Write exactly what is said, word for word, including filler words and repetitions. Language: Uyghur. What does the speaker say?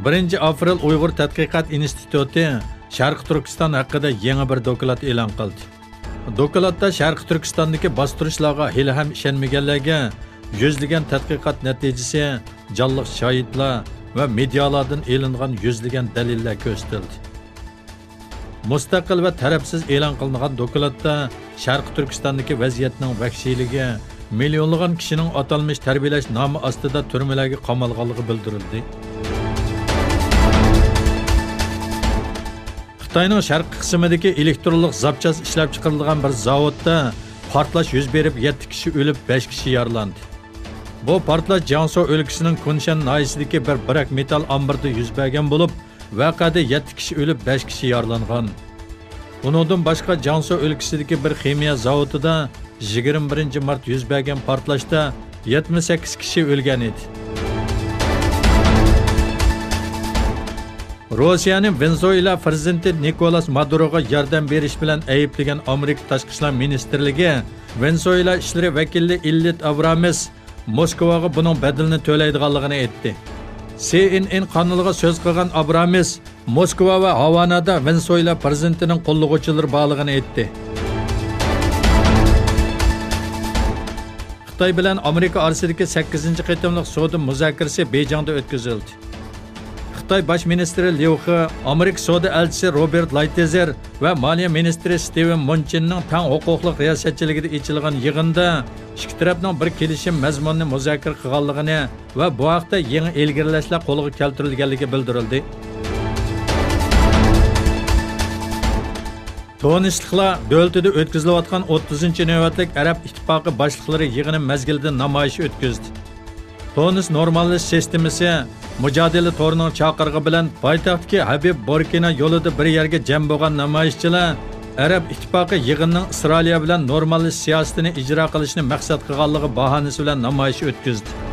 بىرىنچى ئاپرېل ئۇيغۇر تەتقىقات ئىنستىتۇتى شەرقىي تۈركىستان ھەققىدە يېڭى بىر دوكلات ئېلان قىلدى. دوكلاتتا شەرقىي تۈركىستاندىكى باستۇرۇشلارغا ھېلىھەم ئىشەنمىگەنلەرگە يۈزلىگەن تەتقىقات نەتىجىسى، جانلىق شاھىتلار ۋە مېدىيالاردىن ئېلىنغان يۈزلىگەن دەلىللەر كۆرسىتىلدى. مۇستەقىل ۋە تەرەپسىز ئېلان قىلىنغان دوكلاتتا شەرقىي تۈركىستاندىكى ۋەزىيەتنىڭ ۋەھشىيلىكى، مىليونلىغان كىشىنىڭ ئاتالمىش تەربىيەلەش نامى ئاستىدا تۈرمىلەرگە قامالغانلىقى بىلدۈرۈلدى. خىتاينىڭ شەرقىي قىسمىدىكى ئېلېكترونلۇق زاپچاس ئىشلەپچىقىرىدىغان بىر زاۋۇتتا پارتلاش يۈز بېرىپ، يەتتە كىشى ئۆلۈپ، بەش كىشى يارىلاندى. بۇ پارتلاش جياڭسۇ ئۆلكىسىنىڭ كۇنشەن ناھىيەسىدىكى بىر بىرەك مېتال ئامبىرىدا يۈز بەرگەن بولۇپ، ۋەقەدە يەتتە كىشى ئۆلۈپ، بەش كىشى يارىلانغان. ئۇنىڭدىن باشقا، جياڭسۇ ئۆلكىسىدىكى بىر خىمىيە زاۋۇتىدا يىگىرمە بىرىنچى مارت يۈز بەرگەن پارتلاشتا يەتمىش سەككىز كىشى ئۆلگەن ئىدى. روسىيەنى ۋېنېزۇېلا پىرېزىدېنتى نىكولاس مادۇروغا ياردەم بېرىش بىلەن ئەيىبلىگەن ئامېرىكا تاشقى ئىشلار مىنىستىرلىكى ۋېنېزۇېلا ئىشلىرى ۋەكىلى ئىللىت ئابرامېس موسكۋاغا بۇنىڭ بەدىلىنى تۆلەيدىغانلىقىنى ئېيتتى. سى ئېن ئېن قانىلىغا سۆز قىلغان ئابرامېس، موسكۋا ۋە ھاۋانادا ۋېنېزۇېلا پىرېزىدېنتىنىڭ قوللىغۇچىلىرى بارلىقىنى ئېيتتى. خىتاي بىلەن ئامېرىكا ئارىسىدىكى سەككىزىنچى قېتىملىق سودا مۇزاكىرىسى بېيجىڭدا ئۆتكۈزۈلدى. خىتاي باش مىنىستىرى ليۇ خې، ئامېرىكا سودا ئەلچىسى روبېرت لايتېزېر ۋە مالىيە مىنىستىرى ستىۋېن مۇنچىننىڭ تەڭ ھوقۇقلۇق رىياسەتچىلىكىدە ئېچىلغان يىغىندا ئىككى تەرەپنىڭ بىر كېلىشىم مەزمۇنىنى مۇزاكىرە قىلغانلىقىنى ۋە بۇ ھەقتە يېڭى ئىلگىرىلەشلەر قولغا كەلتۈرۈلگەنلىكى بىلدۈرۈلدى. تۇنىسلىقلار دۆلىتىدە ئۆتكۈزۈلۈۋاتقان ئوتتۇزىنچى نۆۋەتلىك ئەرەب ئىتتىپاقى باشلىقلىرى يىغىنى مەزگىلىدە نامايىش ئۆتكۈزدى. تۇنىس نورماللىشىش سىستېمىسى مۇجادىلە تورىنىڭ چاقىرىقى بىلەن پايتەختتىكى ھەبىب بوركىنا يولىدا بىر يەرگە جەم بولغان نامايىشچىلار ئەرەب ئىتتىپاقى يىغىننىڭ ئىسرائىلىيە بىلەن نورماللىشىش سىياسىتىنى ئىجرا قىلىشنى مەقسەت قىلغانلىقى باھانىسى بىلەن نامايىش ئۆتكۈزدى.